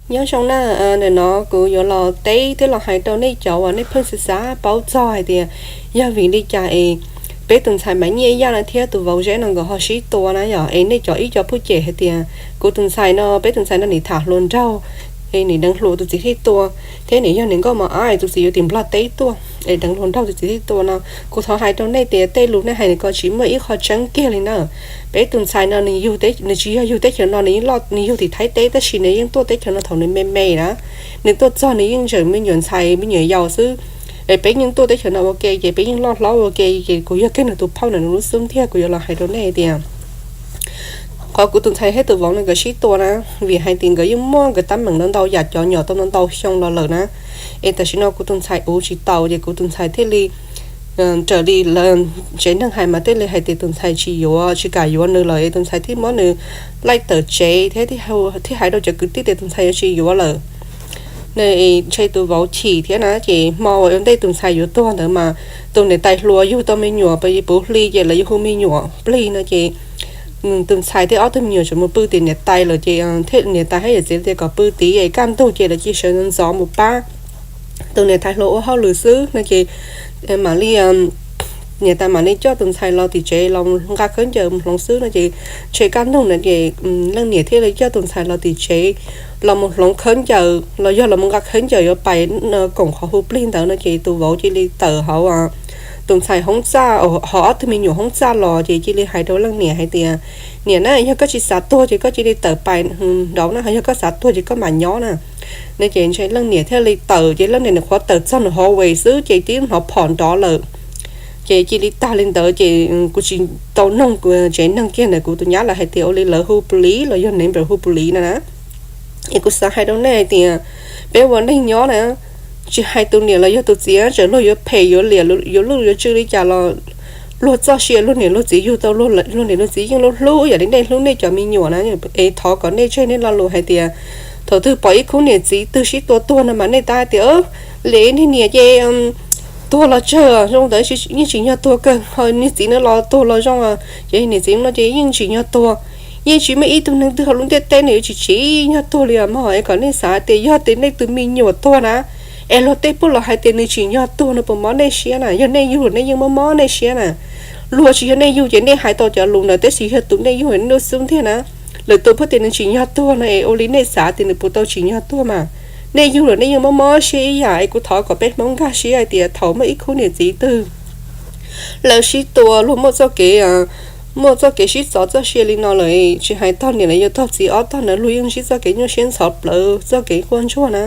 Nyob zoo na, ntawm no kuv yuav los teb thiab los hais rau nej cov uas nej pheej xav xav paub txog hais tias yog vim li cas es peb tus ntxhais Maiv Nyiaj Yaj no thiab tus vauv Zeb no nkawd ho sib tua na yom. Es nej cov ib co phuj cem hais tias kuv tus ntxhais no, peb tus ntxhais no nim tham hluas nraug, es nim deev hluas tus txiv thiaj tua, thiab nim yog nim nkauj mos ab es tus txiv yuav tim Nplog teb tuaj es deev hluas nraug tus txiv thiaj tua no. Kuv thov hais rau nej tias tej lus nej hais nws ko tsis muaj ib qho tseeb kiag li na. Peb tus ntxhais no nws tsis yog yug teb chaws no, nws yug tim Thaib teb tab sis nws yeej tuaj teb chaws no thaum nws me me na. Nws tuaj txog nws yeej tseem me nyuam ntxhais me nyuam yaus xwb. Es peb yeej tuaj teb chaws no ua ke ces peb yeej loj hlob ua ke, ces kuv yog kiag nws tus phauj na, nws lub xub ntiag. Kuv yuav los hais rau nej tias qhov kuv tus ntxhais thiab tus vauv no nkawd sib tua na, vim hais tias nkawd yeej muaj nkawd teeb meem ntau ntau yam, cov nyom tau ntau ntau xyoo los lawm na. Es tam sim no kuv tus ntxhais uv tsis tau ces kuv tus ntxhais thiaj li raws li tsev neeg hais mas thiaj li hais tias tus ntxhais tsis yuav, tsis kam yuav nws lawm es tus ntxhais thiaj muab nws laij tawm tsev thiab thiaj hais rau cov kwv tij tias tus ntxhais yuav tsis yuav lawm. Nws ntshe tus vauv chim thiab na, ces hmo uas ua ntej tus ntxhais yuav tuag ntawd mas tus niam tais hluas yug tau me nyuam puv hli ces lawv yuav hu me nyuam plig no ces tus ntxhais thiab ob tug me nyuam tseem mus pw tim niam tais lawm ces niam tais thiab yawm txiv tias kom pw tid es kaj ntug ces lawv cia sawv ntxov mus pab tus niam tais hluas ua hauj lwm xwb no ces mam li niam tais mam li coj tus ntxhais los tim tsev los nqa khaub ncaws mus hloov xwb no ces ntshe kaj ntug na ces leej niam thiaj li coj tus ntxhais los tim tsev los mus hloov khaub ncaws los yog los mus nqa khaub ncaws yuav pais koom qhov hu plig ntawd no ces tus vauv cia li tawm hauv tus ntxhais hoob txaj, hauv ob tug me nyuam hoob txaj los ces cia li hais rau leej niam hais tias, niam na, yog koj tsis xav tuag ces koj cia li tawm pais nraud na, yog koj xav tuag ces koj mam nyob na. No ces ntshe leej niam thiaj li tawm ces leej niam nws qhuav tawm txog nws hauv ves xwb ces tib hnov phom nrov lawm. Ces cia li tag li ntawd ces kuv tsis tau noog tsev neeg kiag ntawm kuv tus nyab lawv hais tias ua li lawv hu plis los yog neighbor hu plis no na. Es kuv xav hais rau nej hais tias peb ua neej nyob na, tsis hais tus niam los yog tus txiv, txawm luag yuav phem yuav liam yuav luj yuav tswj li cas los luag txoj sia luag niam luag txiv yug tau, luag niam luag txiv yeej hlub hlub yam li nej hlub nej cov me nyuam na. Es thov kom nej tseg nej lo lus hais tias thaum twg pom ib khub niam txiv twg sib tua tuag no mas nej tab hais tias, lim niag niam ces tuag los tsawg zoo ntawd yeej tsim nyog tuag kawg, ho niag txiv no los tuag los zoo, ces niam txiv no ces yeej tsim nyog tuag. Yeej tsis muaj ib tug neeg twg hauv lub ntiaj teb no yuav tsis tsim nyog tuag li os mog. Es kom nej xav tias yog tias nej tus me nyuam tuag na, es luag tej pub los hais tias nws tsim nyog tuag no puas mob nej siab na? Yog nej yug nej yeej mob mob nej siab na. Luag tsis yog nej yug ces nej hais tau cov lus ntawd, tab sis yog tus nej yug nej lub xub ntiag na, lwm tus pub tias nws tsim nyog tuag no es ua li nej xav tias nws puas tau tsim nyog tuag mas? Nej yug los nej yeej mob mob siab ib yam. Es kuv thov kom peb Hmoob nkag siab hais tias thaum muaj ib khub niam txiv twg lawv sib tua, luag muaj txoj kev muaj txoj kev sib txov txoj sia li no lawm, tsis hais tog niam los yog tog txiv ob tog na, luag yeej ntsib txoj kev nyuaj siab ntxhov plawv, txoj kev quaj ntsuag na.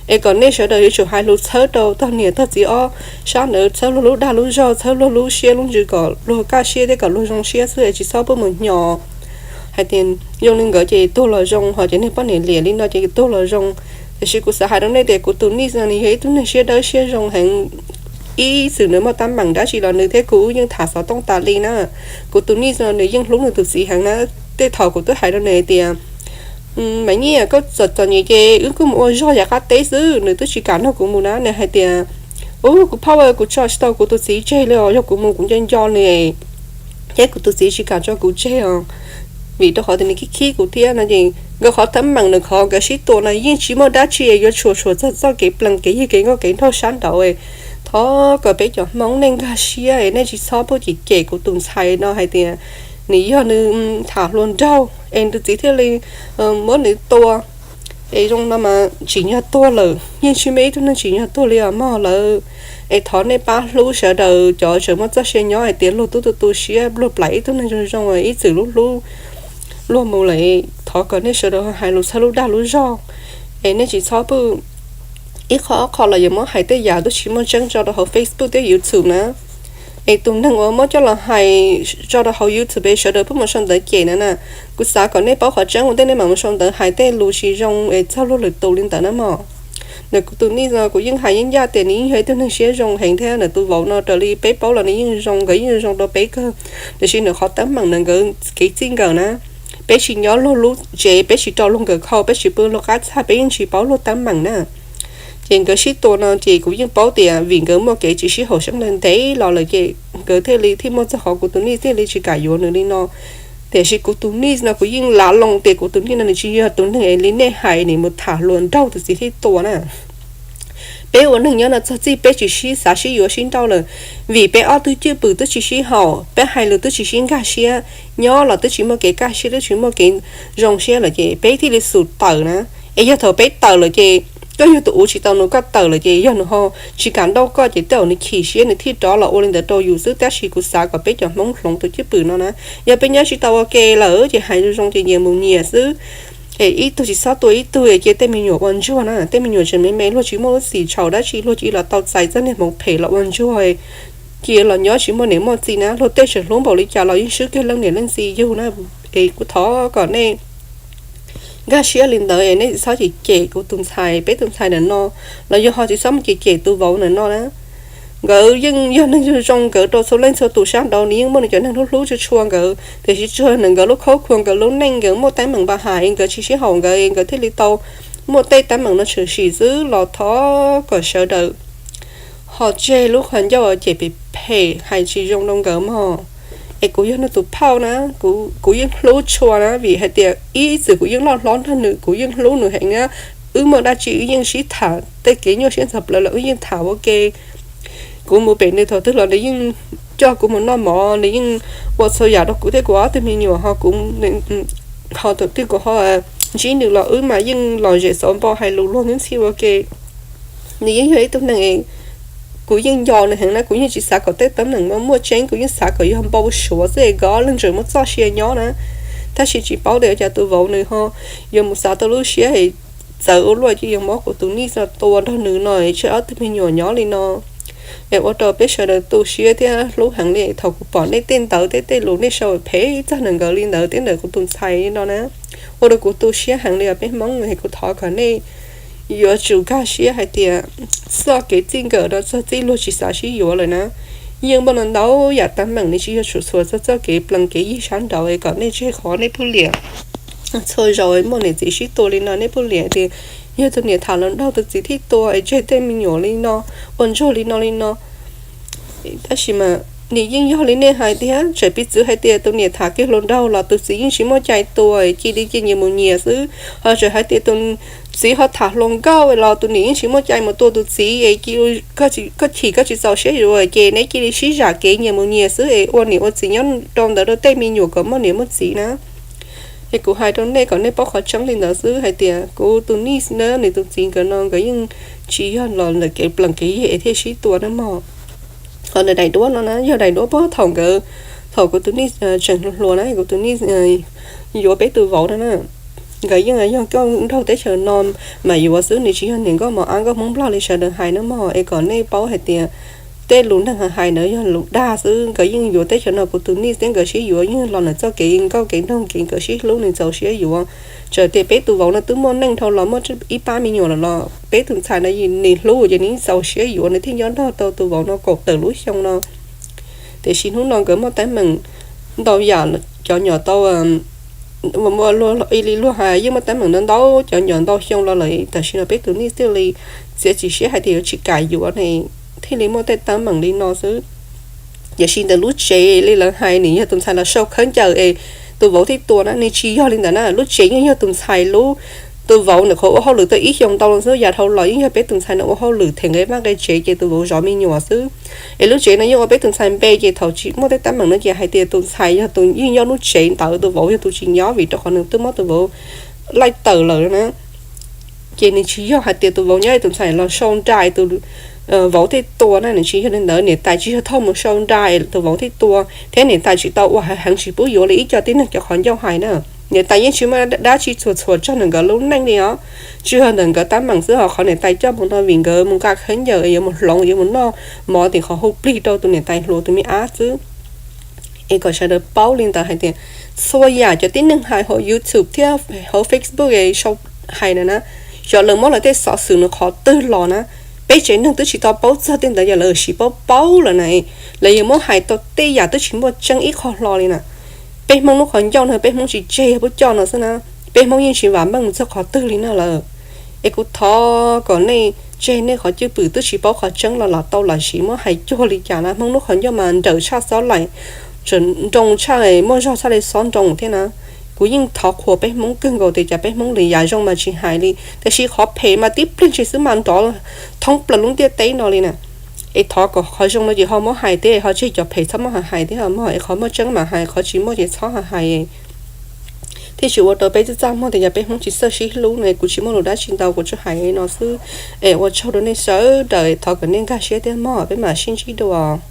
Es kom nej sawv daws yuav tsum hais lus txhawb rau tog niam tog txiv ob sab ntawd, txhawb luag lub dag lub zog, txhawb luag lub siab lub ntsws kom luag kaj siab thiab kom luag zoo siab xwb es tsis txhob pub mus hnyo hais tias zoo li nkawd ces tuag los zoo, ho cov niag poj niam liam li no ces tuag los zoo. Tiam sis kuv xav hais rau nej tias kuv tus nij no nws yog ib tug neeg siab dawb siab zoo heev. Ib txwm nws muaj teeb meem dab tsi los nws thiab kuv wb yeej tham xov tooj tas li na. Kuv tus nij no nws yeej hlub nws tus txiv heev na. Tej thaum kuv twb hais rau nws hais tias, Maiv Nyiaj, koj txom txom nyem ces wb kuj mus ua zog yav qab teb xwb. Nws twb tsis kam nrog kuv mus na, nws hais tias, Ub, kuv phauj, kuv tso tsis tau kuv tus txiv tseg li os, yog kuv mus kuv nco nco nws thiab kuv tus txiv tsis kam tso kuv tseg os, vim rau qhov tias nws khib khib kuv thiab no. Ces nkawd qhov teeb meem nws qhov nkawd sib tua no yeej tsis muaj dab tsi yuav tshuam tshuam txog txoj kev plees kev yig kev nkauj kev nraug sab nraud. Thov kom peb cov Hmoob nej nkag siab es nej tsis txhob pub cem cem kuv tus ntxhais no hais tias nws yog nws tham hluas nraug es nws tus txiv thiaj li muab nws tua. Es zoo no mas tsim nyog tuag lawm, yeej tsis muaj ib tug neeg tsim nyog tuag li os mog lawm. Es thov nej pab hlub sawv daws cov tseem muaj txoj sia nyob hais tias luag tub tu tu siab, luag plam ib tug neeg zoo zoo, ib txwm hlub hlub luag mus lawm. Thov kom nej sawv daws hais lus txhawb lub dag lub zog, es nej tsis txhob pub ib qho ob qho los yuav muab hais tej yam twb tsis muaj tseeb tso rau hauv Facebook thiab YouTube na. Es tus neeg uas muab coj los hais tso rau hauv YouTube es sawv daws pheej mus sau ntawv cem na na, kuv xav kom nej paub qhov tseeb ua ntej nej mam mus sau ntawv hais tej lus tsis zoo es txog luag lwm tus li ntawd na mog. Ntawm kuv tus nij no kuv yeej hais yeej ncaj tias nws yeej yog ib tug neeg siab zoo heev thiab, ntawm tus vauv no raws li peb paub los nws yeej zoo, nkawd yeej zoo rau peb kawg. Tiam sis ntawm qhov teeb meem ntawm nkawd kev txij nkawm na, peb tsis nyob luag lub tsev, peb tsis rau luag nkawd khau, peb tsis pw luag qab txaj, peb yeej tsis paub luag teeb meem na. Ces nkawd sib tua no ces kuv yeej paub tias vim nkawd muaj kev tsis sib haum xeeb ntev los lawm ces nkawd thiaj li thiaj muaj txog qhov kuv tus nij thiaj li tsis kam yuav nws li no. Tiam sis kuv tus nij no kuv yeej lav loo tias kuv tus nij no nws tsis yog tus neeg es li nej hais nws mus tham hluas nraug tus txiv thiaj tua na. Peb ua neeg nyob no txog txij peb tsis sib xav sib yuav sib nrauj lawm, vim peb ob tug cwj pwm twb tsis sib haum, peb hais lus twb tsis sib nkag siab, nyob los twb tsis muaj kev kaj siab, twb tsis muaj kev zoo siab lawm ces peb thiaj li xum tawm na. Es yog thaum peb tawm lawm ces koj yog tus uv tsis tau nws, koj tawm lawm ces yog nws ho tsis kam nrauj koj ces tej zaum nws chim siab nws thiaj rov los ua li ntawd rau yus xwb. Tab sis kuv xav kom peb cov Hmoob hloov tus cwj pwm no na, yog peb nyob tsis tau ua ke lawm ces hais zoo zoo ces nyias mus nyias xwb. Es ib tug tsis txhob tua ib tug, cia tej me nyuam ua ntsuag na, tej me nyuam tseem me me luag tsis muaj lub txim txhaum dab tsi, luag cia li los tau txais txoj niag hmoov phem los ua ntsuag, cia los nyob tsis muaj niam muaj txiv na, luag tej tseem hlub npaum li cas los yeej swb kiag leej niam leej txiv yug na. Es kuv thov kom nej nkag siab li ntawd es nej tsis txhob cem cem kuv tus ntxhais, peb tus ntxhais ntawm no, los yog ho tsis txhob mus cem cem tus vauv ntawm no na. Nkawd yeej yog neeg zoo zoo, nkawd rau txhua leej txhua tus sab nraud nws yeej muaj nws cov neeg hlub hlub tshua tshua nkawd, tiam sis tsuas ntawm nkawd lub khaub khuam, nkawd lub neej, nkawd muaj teeb meem npa hais nkawd tsis sib haum nkawd, nkawd thiaj li tau muaj tej teeb meem no tshwm sim xwb. Los thov kom sawv daws ho tseg lub qhov ncauj cem phem phem hais tsis zoo rau nkawd mog. Es kuv yog nws tus phauj na, kuv yeej hlub tshua na, vim hais tias ib txwm kuv yeej loj hlob nrog nws, kuv yeej hlub nws heev na. Wb muaj dab tsi wb yeej sib tham, tej kev nyuaj siab ntxhov plawv los wb yeej tham ua ke. Kuv mus pem nws thaum twg los nws yeej coj kuv mus noj mov, nws yeej ua txhua yam rau kuv thiab kuv ob tug me nyuam ho kuv ho thaum twg kuv ho ntsib nws los wb mas yeej lom zem xauv npo hais lus luag ntxhi ua ke. Nws yeej yog ib tug neeg kuv yeej nco nws heev na, kuv yeej tsis xav kom tej teeb meem no muaj tseeb, kuv yeej xav kom yog npau suav xwb es nkawd ob leeg tseem muaj txoj sia nyob na. Tab sis tsis paub tias cas tus vauv nws ho yuav mus xav tau lub siab es txawv ua luaj cia yuav muab kuv tus nij no tua nrog nws no es tseg ob tug me nyuam nyob li no. Es ua rau peb sawv daws tu siab thiab hlub heev li. Thaum kuv pom nej tej ntawv tej tej lus nej sau phem txog ntawm nkawd li ntawd thiab ntawm kuv tus ntxhais li no na, ua rau kuv tu siab heev li os peb Hmoob. Es kuv thov kom nej yuav tsum nkag siab hais tias txoj kev txij nkawm no txog txij luag tsis xav sib yuav lawm na. Yeej muaj ntau ntau yam teeb meem, nws tsis yog tsuas txhua txog txoj kev plees kev yig sab nraud es kom nej tseg qhov nej pheej liam. Txhua zaus muaj niam txiv sib tua li no nej pheej liam tias yog tus niam tham hluas nraug tus txiv thiaj tua es tseg tej me nyuam li no, ua ntsuag li no li no. Tab sis mas nws yeej yog li nej hais tiag, tseem piv txwv hais tias tus niam tham kiag hluas nraug los tus txiv yeej tsis muaj cai tua, cia li cia nyias mus nyias xwb. Ho tseem hais tias tus txiv ho tham hluas nkauj los tus niam yeej tsis muaj cai mus tua tus txiv es cia koj chim koj tsis txaus siab yuav ces neb cia li sib zam kev nyias mus nyias xwb es ua niam ua txiv nyob rau ntawd rau tej me nyuam kom muaj niam muaj txiv na. Es kuv hais rau nej kom nej paub qhov tseeb li ntawd xwb hais tias kuv tus nij na, nws tus txiv nkawd no nkawd yeej tsis yog los ntawm kev plees kev yig es thiaj sib tua na mog. Qhov ntawm daim duab no na yog daim duab puag thaum nkawd, thaum kuv tus nij tseem hluas hluas na, kuv tus nij yuav peb tus vauv no na. Nkawd yeej yog nkauj nraug teb chaws no mas yuav xwb, nws tsis yog niam nkauj mos ab nkauj Hmoob Nplog li sawv daws hais na mog. Es kom nej paub hais tias tej lus neeg hais ntawd yog lus dag xwb. Nkawd yeej yuav teb chaws no, kuv tus nij thiab nkawd sib yuav yeej los ntawm txoj kev nkauj kev nraug kev nkawd sib hlub nws txaus siab yuav. Txawm tias peb tus vauv no twb muaj neej dhau los muaj ib pab me nyuam lawm los peb tus ntxhais no nws hlub ces nws txaus siab yuav, nws thiaj nyob nrog tau tus vauv no kaum tawm lub xyoo no. Tiam sis hnub no nkawd muaj teeb meem ntau yam, cov nyom tau ua li luag hais yeej muaj teeb meem ntau ntau, cov nyom ntau xyoo los lawm, tam sim no peb tus nij thiaj li txiav txim siab hais tias yuav tsis kam yuav ne, thiaj li muaj tej teeb meem li no xwb. Tiam sis ntawm lub tsev li lawv hais nws yog tus ntxhais los sau khaub ncaws es tus vauv thiaj tua na, nws tsis yog li ntawd na. Lub tsev yeej yog tus ntxhais lub, tus vauv nws qhuav ua hauj lwm tau ib xyoos ntau xwb, yav dhau los yeej yog peb tus ntxhais no ua hauj lwm them nqe vaj nqe tsev ces tus vauv zov me nyuam xwb. Es lub tsev no yeej ua peb tus ntxhais npe ces thaum tsis muaj tej teeb meem no ces hais tias tus ntxhais yog tus yeej nyob lub tsev ntawd, tus vauv yog tus tsis nyob vim rau qhov nws twb muab tus vauv laij tawm lawm na. Ces nws tsis yog hais tias tus vauv nyob tus ntxhais los sau nra tus vauv thiaj tua na, nws tsis yog li ntawd. Niam tais tsis yog thauj mus sau nra tus vauv thiaj tua, thiab niam tais tsis tau ua heev tsis pub yuav li ib co tib neeg cov qhov ncauj hais na. Niam tais yeej tsis muaj dab tsi txhuam txhuam txog ntawm nkawd lub neej li os. Tsis yog ntawm nkawd teeb meem xwb, ho qhov niam tais coj mus no vim nkawd mus nqa khaub ncaws yuav mus hloov yuav mus noj mov tim qhov hu plig rau tus niam tais hluas tus me ab xwb. Es kom sawv daws paub li ntawd hais tias txhua yam cov tib neeg hais hauv YouTube thiab hauv Facebook sau hais na na, xyov lawv muab lawv tej xov xwm nws qhov twg los na, peb tsev neeg twb tsis tau paub txog tej ntawd yog lawv sim paub paub lawm na. Lawv yuav muab hais tau tej yam twb tsis muaj tseeb ib qho hlo li na. Peb Hmoob lub qhov ncauj no peb Hmoob tsis tseg yog pub coj no xwb na. Peb Hmoob yeej tsis vam meej mus txog qhov twg li na lawm. Es kuv thov kom nej tseg nej qhov cwj pwm twb tsis paub qhov tseeb los lam tau lam sim muab hais cuag li cas na. Hmoob lub qhov ncauj mas nrawm tshaj xob laim, nroo tshaj, muaj zog txhaj li xob nroo thiab na. Kuv yeej thov qhuas peb Hmoob kawg nkaus tias cas peb Hmoob li yam zoo mas tsis hais li, tiam sis qhov phem mas tib pliag ntshis xwb mas nrov thoob plaws lub ntiaj teb no li na. Es thov kom qhov zoo no ces ho muab hais thiab, ho tseg cov phem txhob muab hais thiab mog, es qhov muaj tseeb mas hais, qhov tsis muaj ces txhob hais. Thiaj tsis ua rau peb txaj txaj muag tias yog peb Hmoob tsis txawj sib hlub ne. Kuv tsis muaj lus dab tsi ntau, kuv tsuas hais li no xwb. Es ua tsaug rau nej sawv daws, thov kom nej nkag siab thiab mog, peb mam sib ntsib dua.